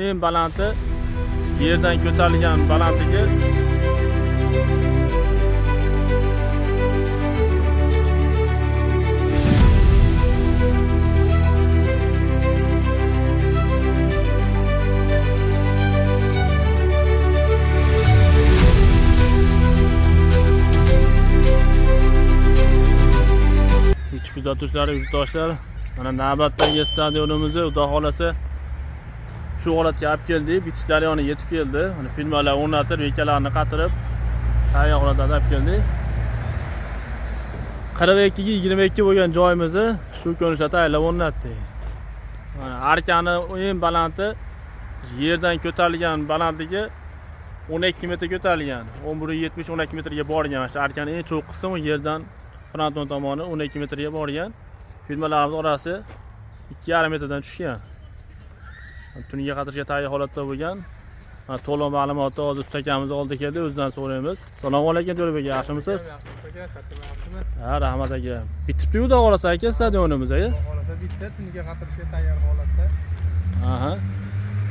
Eng balanti yerdan ko'tarilgan balandligi YouTube kuzatuvchilari, yurtdoshlar, mana navbatdagi stadionimizni Xudo xolasa shu holatga olib keldik. Bitish jarayoni yetib keldi. Mana filmlar o'rnatib, rekalarni qatirib, tayyor holatda olib keldik. 42 ga 22 bo'lgan joyimizni shu ko'rinishda tayyorlab o'rnatdik. Mana arkani eng balanti yerdan ko'tarilgan balandligi 12 metr ko'tarilgan. 11.70 12 metrga borgan. Mana shu arkani eng cho'q qismi yerdan fronton tomoni 12 metrga borgan. Firmalarimiz orasi 2,5 metrdan tushgan. Tuniga qatirishga tayyor holatda bo'lgan. Mana to'liq ma'lumotni hozir usta akamiz oldi keldi, o'zidan so'raymiz. Assalomu alaykum Jo'rabek aka, yaxshimisiz? Yaxshimisiz aka, charchamayapsizmi? Ha, rahmat aka. Bitibdi xudo xohlasa aka stadionimiz aka. Xudo xohlasa bitta tuniga qatirishga tayyor holatda. Aha.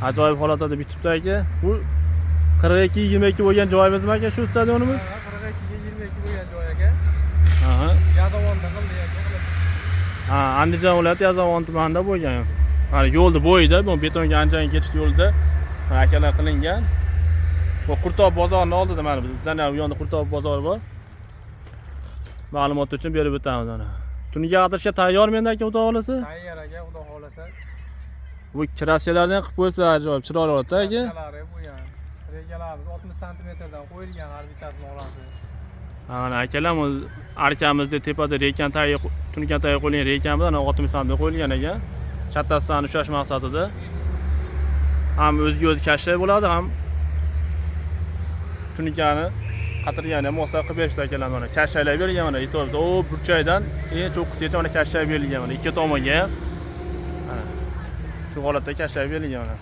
Ajoyib holatda bitibdi aka. Bu 42 22 bo'lgan joyimizmi aka shu stadionimiz? Ha, 42 ga 22 bo'lgan joy aka. Aha. Yazovonda qildik aka qilib. Ha, Andijon viloyati Yazovon tumanida bo'lgan. Mana yo'lni bo'yida, bu betonga Andijonga ketish yo'lida mana akalar qilingan. Bu Qurtob bozorini oldida mana bizdan ham u yoqda Qurtob bozori bor. Ma'lumot uchun berib o'tamiz ana. Tuniga qatirishga tayyormi endi aka xudo xolasa? Tayyor aka, xudo xohlasa. Bu krasiyalarni ham qilib qo'yibsizlar ajoyib chiroyli holatda aka. Raskalari bo'lgan. Rejalarimiz 60 santimetrdan qo'yilgan har bittasini orasi. Ha, mana akalar bu arkamizda tepada rekan tagi tunukan tagi qo'yilgan rekamiz ana 60 santimetr qo'yilgan ekan. Chattasidan ushlash maqsadida. Ham o'ziga o'zi kashta bo'ladi, ham tunikani qatirgani ham moslar qilib berishdi akalar mana. Kashtalar berilgan mana e'tiborda. O burchakdan eng cho'qqisigacha mana kashta berilgan mana ikki tomonga ham. Mana shu holatda kashta berilgan mana.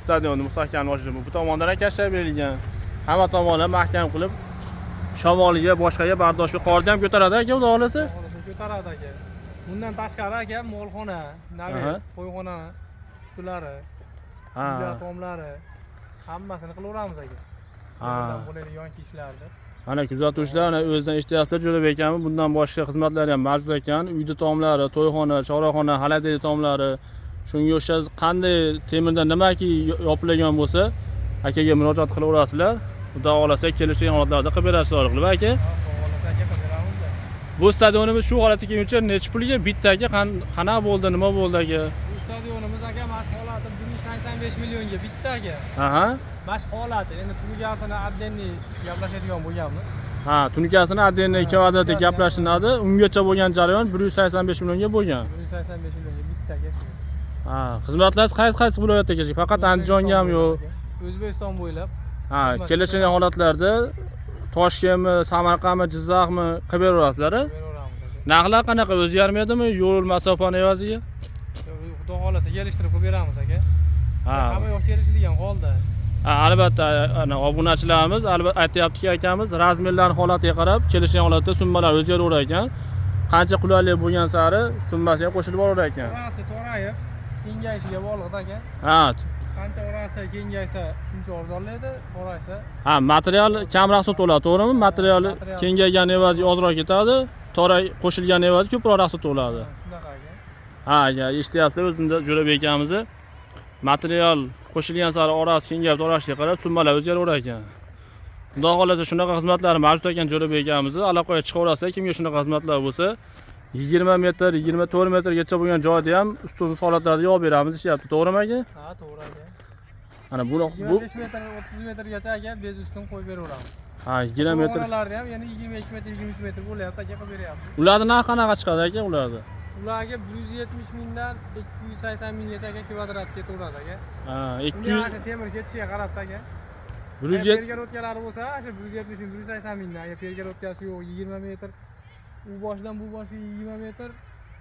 Stadionni mustahkamlash uchun bu tomondan ham kashta berilgan. Hamma tomondan mahkam qilib shamoliga, boshqaga bardoshli qorni ham ko'taradi aka, xudo xolasa. Xudo xohlasa ko'taradi aka. Bundan tashqari aka molxona, naves, to'yxona ustilari, uylar tomlari hammasini qilaveramiz aka. Ha. Bo'ladigan ishlarni. Mana kuzatuvchilar ana o'zidan eshityaptilar Jo'rabek akamiz bundan boshqa xizmatlar ham mavjud ekan. Uyda tomlari, to'yxona, chorvaxona, xolodilnik tomlari, shunga o'xshash qanday temirdan nimaki yopilgan bo'lsa, akaga murojaat qilaverasizlar. Xudo xolasa kelishgan holatlarda qilib berasiz qilib aka. Xudo xohlasa aka qilib beramiz. Bu stadionimiz shu holatga kelguncha necha pulga bitta aka qanaqa bo'ldi, nima bo'ldi aka? Bu stadionimiz aka mana shu holati 185 millionga bitta aka. Aha. Mana shu holati endi tunugasini отдельный gaplashadigan bo'lganmiz. Ha, tunikasini отдельно kvadratda gaplashinadi. Ungacha bo'lgan jarayon 185 millionga bo'lgan. 185 millionga bitta aka. Shu. Ha, xizmatlar qaysi qaysi viloyatga kerak? Faqat Andijongami yo'q? O'zbekiston bo'ylab. Ha, kelishgan holatlarda Toshkentmi, Samarqandmi, Jizzaxmi qilib beraverasizlar? Beraveramiz aka. Narxlar qanaqa o'zgarmaydimi yo'l masofani evaziga? Xudo xohlasa kelishtirib qilib beramiz aka. Ha. Hamma yoq kelishadigan holda. Ha, albatta ana obunachilarimiz albatta aytyaptiki akamiz razmerlarni holatiga qarab kelishgan holatda summalar o'zgaraverar ekan. Qancha qulaylik bo'lgan sari summasi ham qo'shilib boraverar ekan. Orasi torayib kengayishiga bog'liq aka. Ha, Qancha orasi kengaysa shuncha arzonlaydi, toraysa ha, material kamroq sotiladi, to'g'rimi? Material Material. kengaygan evaziga ozroq ketadi, toray qo'shilgan evaziga ko'proq sotiladi. Shunaqa aka. Ha, aka, eshityapsizlar o'zimda Jo'rabek akamizni. Material qo'shilgan sari orasi kengayib torashiga qarab summalar o'zgaraverar ekan. Xudo xolasa shunaqa xizmatlar mavjud ekan Jo'rabek akamizni. Aloqaga chiqaverasizlar, kimga shunaqa xizmatlar bo'lsa, 20 metr, 24 metrgacha bo'lgan joyda ham ustunsiz holatlarda yopib beramiz deyapti, to'g'rimi aka? Ha, to'g'ri aka. Mana bu bu 25 metr, 30 metrgacha aka bez ustun qo'yib beraveramiz. ha, 20 metr. To'yxonalarni ham yana 22 metr, 23 metr bo'lyapti aka qilib beryapmiz. Ularni narxi qanaqa chiqadi aka ularni? Ularga 170 mingdan 280 minggacha aka kvadrat ketaveradi aka. Ha, Uni 200 shu temir ketishiga qarab aka. 170 Pergorodkalari bo'lsa, shu 170 ming, 180 mingdan. Agar pergorodkasi yo'q, 20 metr. U boshidan bu boshiga 20 metr.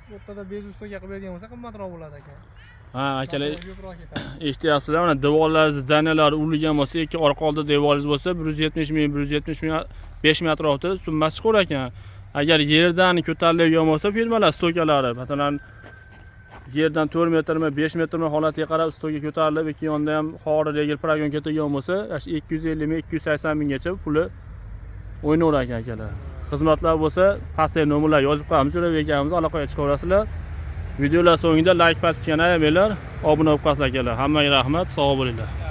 Bu yerda bez ustiga qilib bergan bo'lsa qimmatroq bo'ladi aka. Ha, akalar Material ko'proq ketadi. eshityapsizlar, mana devorlaringiz danalar urilgan bo'lsa, ikki orqa oldi devoringiz bo'lsa 170 ming, 170 ming, 5 ming atrofida summasi chiqar ekan. Agar yerdan ko'tariladigan bo'lsa, firmalar stokalari, masalan, Yerdan 4 metrmi, 5 metrmi holatiga qarab ustiga ko'tarilib, ikki yonda ham xori regel progon ketadigan bo'lsa, shu 250 ming, 280 minggacha puli o'ynayverar ekan akalar. Xizmatlar bo'lsa, pastdagi nomerlar yozib qo'yamiz, Jo'rabek akamiz aloqaga chiqaverasizlar. Videolar so'ngida like bosib ketgan ayamanglar, obuna bo'lib qo'yasizlar akalar. Hammaga rahmat, sog' bo'linglar.